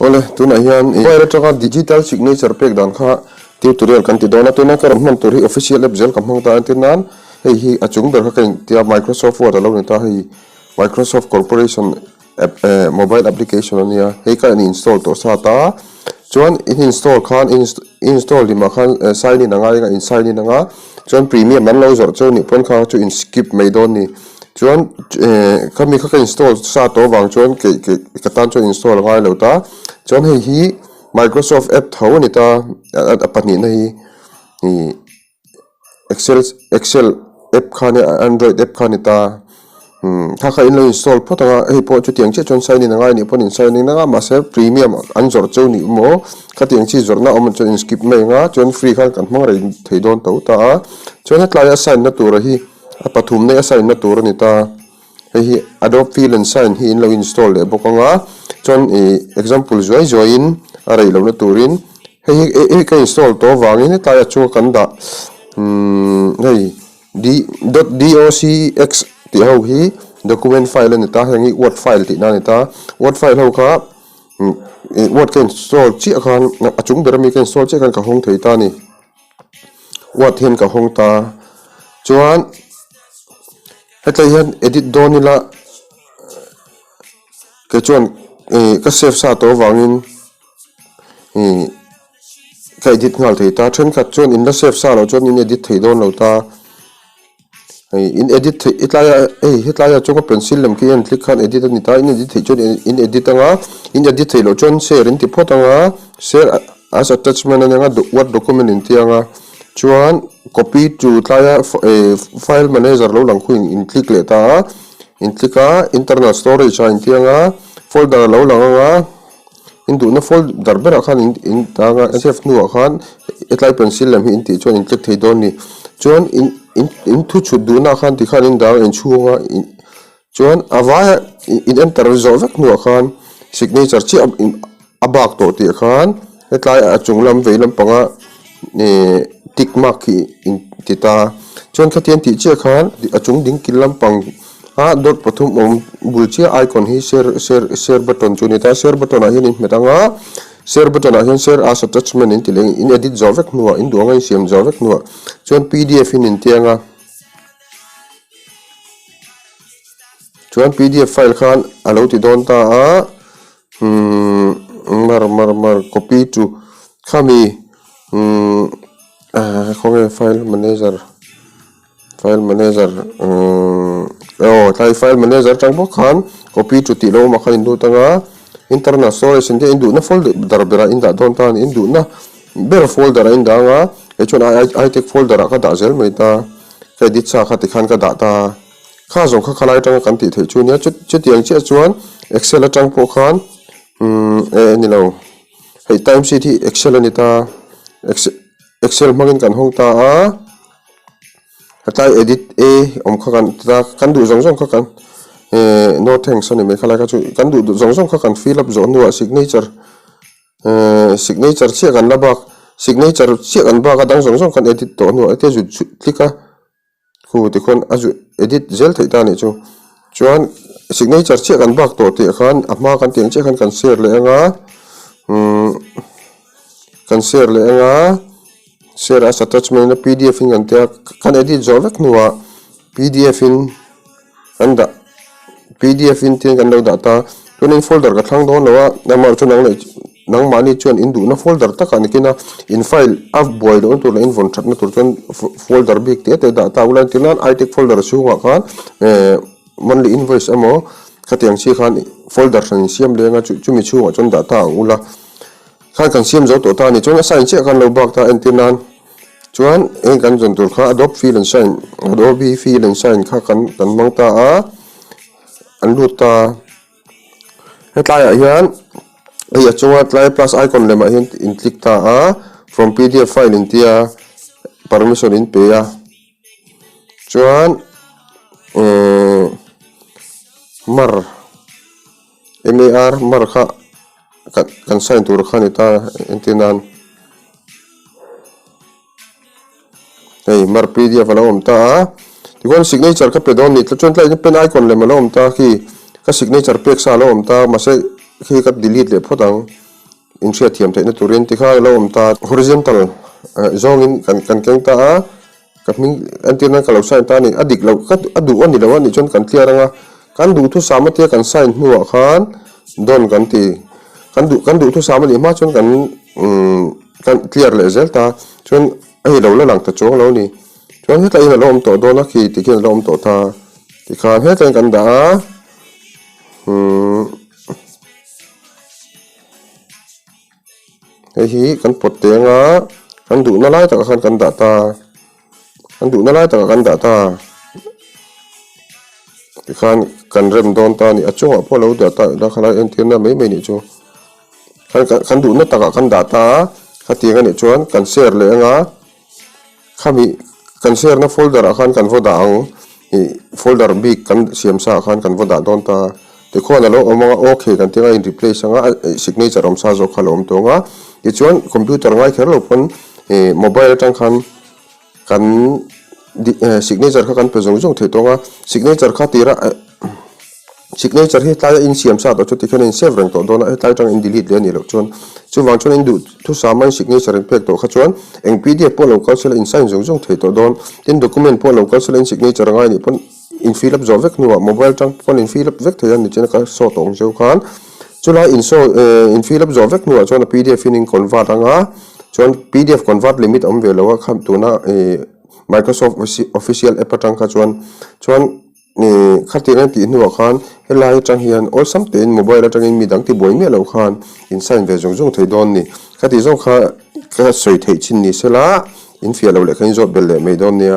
Awle, tunah hian mobile atanga digital signature pek dan kha tutorial kan ti dawn a, tuna ka rawn hman tur hi official app zel ka hmang ta entir nan hei hi a chung ber kha ka intia Microsoft Word a lo ni ta hei Microsoft Corporation app mobile application a nia hei ka in install tawh sa ta chuan in install khan in install hlimah khan sign in a ngai anga in sign in anga chuan premium an lo zawrh chu nih pawn kha chu in skip mai dawn a ni. Chuan eh khami kha ka install sa tawh avang chuan kei kei ka tan chuan install a ngai lo ta. Chuan hei hi Microsoft app tho a ni ta a pahnihna hi ih excel excel app kha nia android app kha a ni ta. Umm kha kha in lo install phawt ang a hei pawh chutiang chiah chuan sign in a ngai anih pawhin in sign in anga mahse premium an zawrh cheu nih maw khatiang chi zawrhna awm chuan in skip mai ang a chuan free khan kan hmang reng thei dawn tho ta a. Chuan hetlai a sign na tura hi. A pathum nei a sign na tur a ni ta. Hei hi Adobe Fill and Sign hi in lo install leh bawk ang a, chuan ih example zuai zuaiin a rei lohna turin hei hi hei ka install tawh avangin hetlai a chunga kan dah umm hei d dot docx tih ho hi document file a ni ta heng hi word file tihna a ni ta. Word file ho kha umm word ka install chiah khan a chung ber ami ka install chiah khan ka hawng thei ta a ni. Word hian ka hawng ta chuan hetlai hian edit dawn ila kei chuan ih ka save sa tawh avangin ih ka edit nghal thei ta thenkhat chuan in la save sa loh chuan in edit thei dawn lo ta. Hei in edit theih hetlai ah hei hetlai ah chuan ka pencil lem khi a click khan edit a ni ta in edit theih chuan in edit anga in edit theih loh chuan share in ti phawt anga share as attachment a nia word document in tia anga chuan copy to tlaia eh file manager lo lang khu in click leh ta a in click a internal storage ah in tia anga folder a lo lang anga. In duhna folder berah khan in in tang a save hnuah khan hetlai pencil lam hi in tih chuan in click thei dawn a ni. Chuan in in in thu chhut duhnaah khan tikhan in dang a inchhung a in chuan a vaia in enter zawh vek hnuah khan signature chiah a bak tawh tih khan hetlai a chung lam vei lampanga ihh tick mark hi in ti ta. Chuan khatiang tih chiah khan a chung ding kil lampang. A dawt pathum awm bul chiah icon hi share share share button chu a ni ta share button ah hian in hmet ang a share button ah hian share as attachment in ti leh in edit zawh vek hnuah in duh anga in siam zawh vek hnuah chuan pdf in in tiang a chuan pdf file khan a lo ti dawn ta a umm mar mar mar copy to khami umm ah khawnge file manager. File manager umm aw tlai file manager atang bawk khan copy to tih lo awmah khan in lut anga internal storage in te in duhna folder berah in dah dawn ta a ni in duhna ber folder ah in dah anga kei chuan i tech folder ah ka dah zel mai ta ka edit sa kha tikhan ka dah ta kha zawng kha khalai atanga kan tih theih chu nia chutiang chiah chuan excel atang pawh khan umm e ni lo hei time sheet hi excel a ni ta excel hmangin kan hawng ta a. Hetlai edit a awm kha kan ti ta kan duh zawng zawng kha kan ehh no thanks a ni mai khalai kha chu kan duh duh zawng zawng kha kan fill up zawh hnuah signature ehh signature chiah kan la bak signature chiah kan bak a dang zawng zawng kan edit tawh hnuah hetia zut zut click a khu tikhuan a zut edit zel theih ta a nih chu chuan signature chiah kan bak tawh tih khan a hma kan tih ang chiah khan kan share leh ang a umm kan share leh ang a. Share as attachment a pdf in kan tia kan edit zawh vek hnuah pdf in kan dah pdf in tin kan lo dah ta chuanin folder ka thlang dawn lo a amah chu nang leh nangmahni chuan in duhna folder takah ni kin a in file a buai lohna tur leh in vawn thatna tur chuan folder bik te te dah ta ula tin a itech folder chhungah khan eh monthly invoice emaw khatiang chi khan folder hran in siam leng a chumi chhungah chuan dah ta ang ula. Khan kan siam zo tawh ta a ni. Chuan a sign chiah khan lo bak ta entir nan chuan eng kan zawn tur kha Adobe Fill and Sign Adobe Fill and Sign kha kan kan hmang ta a, an lut ta. Hetlaiah hian hei a chunga tlai plus icon lemah hian in click ta a, from pdf file in tia permission in pe a. Chuan ehh mar. MAR mar kha kan sign tur kha a ni ta entir nan hei mar pdf a lo awm ta a tichuan signature ka pe dawn a ni chuan tlai hian pen icon lem a lo awm ta khi ka signature pek sa a lo awm ta mahse khi ka delete leh phawt ang. Inhriatthiam theihna turin tikhan a lo awm ta. Horizontal zawngin kan kan keng ta a, ka hming entir nan ka lo sign ta a ni. A dik loh ka a duh a ni lo a nih chuan kan clear anga, kan duhthusam atia kan sign hnuah khan done kan ti. Kan duh kan duhthusam a nih hma chuan kan kan clear leh zel ta. Chuan hei lo la lang ta chuang lo a ni. Chuan hetah hian a lo awm tawh dawn a, khi tikhian a lo awm tawh ta. Tikhan hetah hian kan dah a, umm. Hei hi kan pawt teng a, kan duhna lai takah khan kan dah ta, kan duhna lai takah kan dah ta. Tikhan kan rem dawn ta a ni, a chungah pawh a lo dah ta ila khalai entirna mai mai nih chu. Khan kan duhna takah kan dah ta a, khatiang a nih chuan kan share leh ang a. Khami kan share na folder ah khan kan vaw dah ang ih folder bik kan siam sa ah khan kan vaw dah dawn ta. Tikhuan a lo awm anga okay kan tia in replace anga ih signature awm sa zawk kha a lo awm tawh anga tichuan computer ngai kher lo pawn ih mobile atang khan kan signature kha kan pe zawng zawng thei tawh anga signature kha tira Signature hi tlai a insiam sa tawh chu tikhian a in save reng tawh dawn a, hetlai atang in delete leh a nih loh chuan. Chuvang chuan in duh thusam a in signature in pek tawh kha chuan eng pdf pawh lo kal sela in sign zung zung thei tawh dawn. Tin document pawh lo kal sela in signature a ngai nih pawn in fill up zawh vek hnuah mobile atang pawn in fill up vek thei a ni chin a ka saw tawh ang zeu khan. Chulai in saw in fill up zawh vek hnuah chuan a pdf in in convert anga chuan pdf convert limit a awm ve lo a kha tuna ih Microsoft official app atang kha chuan chuan Ih khatiang a tih hnuah khan helai atang hian awlsam tein mobile atangin mi dang tibuai miah loh khan in sign ve zung zung thei dawn ni. Khati zawng kha ka sawi theih chin ni sela in fiah loh leh kha in zawt belh leh mai dawn nia.